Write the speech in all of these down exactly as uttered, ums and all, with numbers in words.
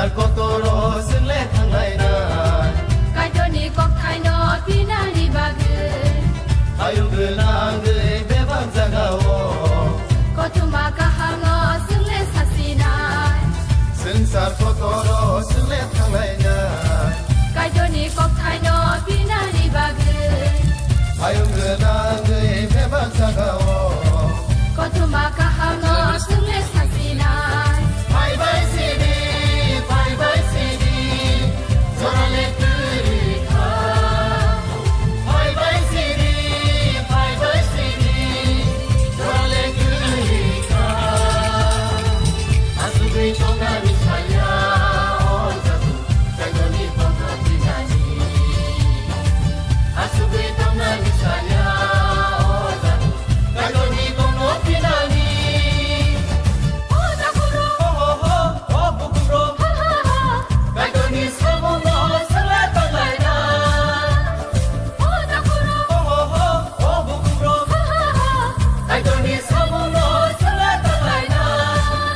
Kotoro chwngle thanglainai. Kaitorni kokthaino pinani bagwi. Hayung gwnangwi bebak jagao. Kothoma kahamno chwngle sasinai. Swngchar kotoro chwngle thanglainai. Kaitorni kokthaino pinani bagwi. Hayung gwnangwi bebak jagao. Kothoma kahamno chwngle sasinai. Phaibai sidi, phaibai sidi, jorale kwrwi kha. Phaibai sidi, phaibai sidi, jorale kwrwi kha. Asugwi tongnani saya, o jagu, Kaitorni tongthok pinani. Asugwi tongnani saya, o jagu, Kaitorni tongthok pinani. O jagu, o, o, o, o, bukhuk rok. Kaitorni samungno swngla tonglaina. O jagu, o, o, o, o, bukhuk rok. Kaitorni samungno swngla tonglaina.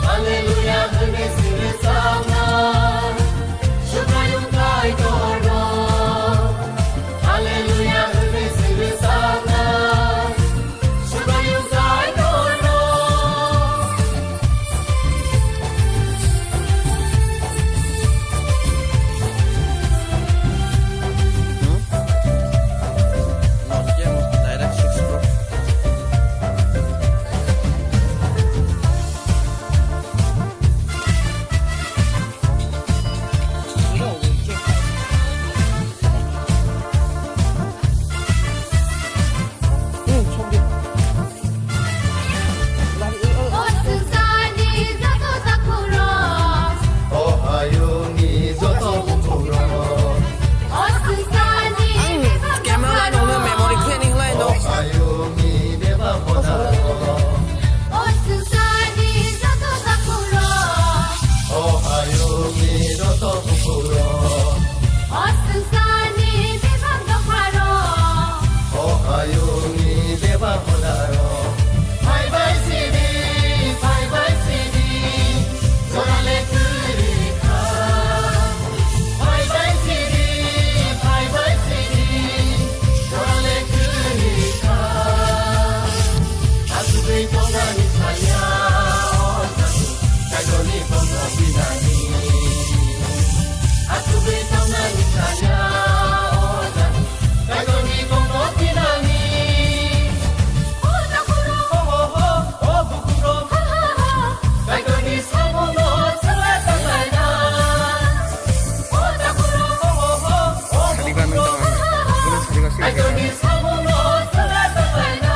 Hallelujah hwnwi swi rwchapna. Subraiyung Kaitorno. Hallelujah hwnwi swi rwchapna. Subraiyung Kaitorno. Hmm? Nokia direct six Pro. Ang camera light ongno memory khe ni hlai no. O hayungni joto bukhuk rok. O swngcharni bebak dopha rok. O hayungni bebak hoda rok. Phaibai sidi, phaibai sidi, jorale kwrwi kha. Phaibai sidi, phaibai sidi, jorale kwrwi kha. Asugwi tongnani saya, o jagu, Kaitorni tongthok pinani. Asugwi tongnani saya, o jagu, Kaitorni tongthok pinani. O jagu rok, o, o, o, o, bukhuk rok. Kaitorni samungno swngla tonglaina. O jagu rok, o, o, o, o, bukhuk rok. Kaitorni samungno swngla tonglaina.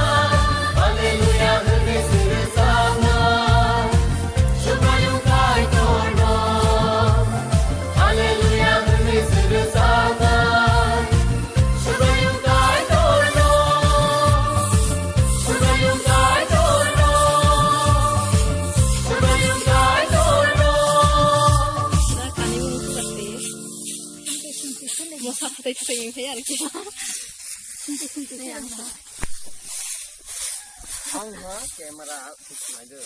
Hallelujah hwnwi swi rwchapna. Subraiyung Kaitorno. Hallelujah hwnwi swi rwchapna. Subraiyung Kaitorno. Subraiyung Kaitorno. Subraiyung Kaitorno. Mosa phatai phatai wngkha arokhe. Ang ha camera out khlai do.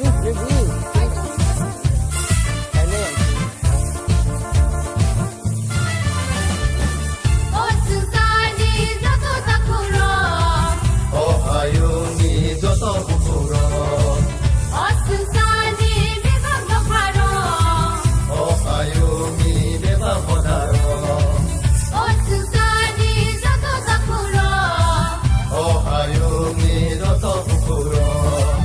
O swngcharni joto takhukrok. O hayungni joto bukurok. O swngcharni bebak dopharok. O hayungni bebak hodarok. O swngcharni joto takhukrok. O hayungni joto bukurok.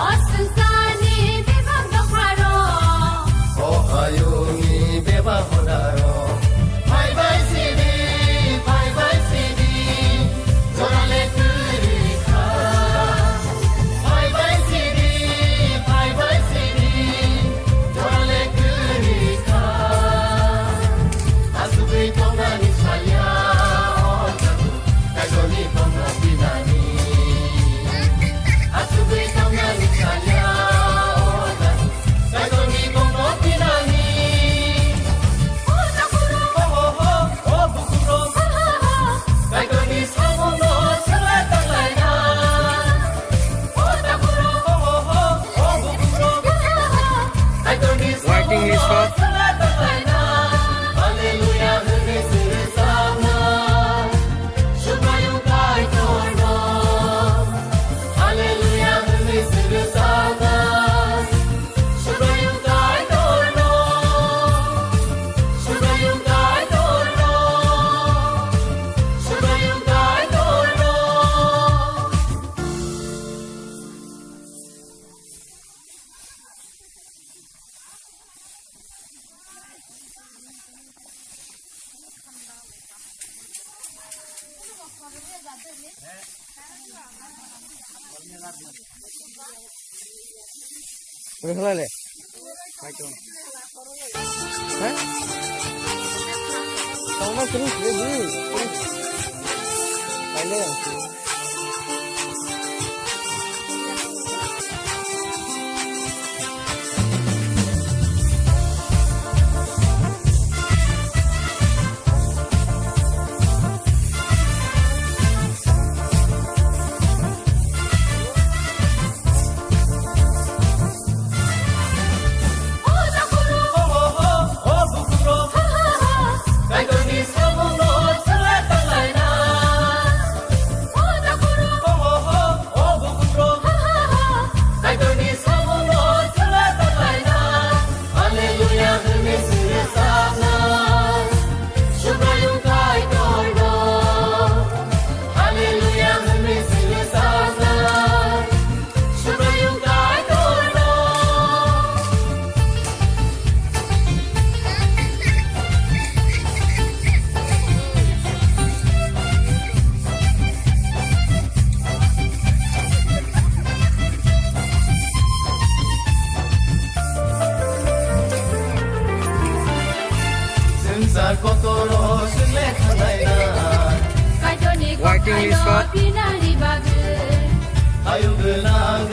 O swngcharni bebak dopharok. O hayungni bebak hodarok. Phaibai sidi, phaibai sidi, jorale kwrwi kha. Phaibai sidi, phaibai sidi, jorale kwrwi kha. Asugwi tongnani saya, o Kaitorni bongno pinani. Asugwi tongnani saya, o Kaitorni bongno pinani. O, o, o, o, bukurok. Kaitorni samungno swnglai tonglaina. Waiting list o. Wngkha le. Hah? Tongma sini sini bini. Paile yang sini. Hallelujah, hwnwi swi rwchapnai Subraiyung Kaitorno. Hallelujah, hwnwi swi rwchapnai Subraiyung Kaitorno. Jwngjal kotoro chwng le khanai na. Kaitorni Waiting list kokhaino o. Pinani bagwi. Hayung gwnang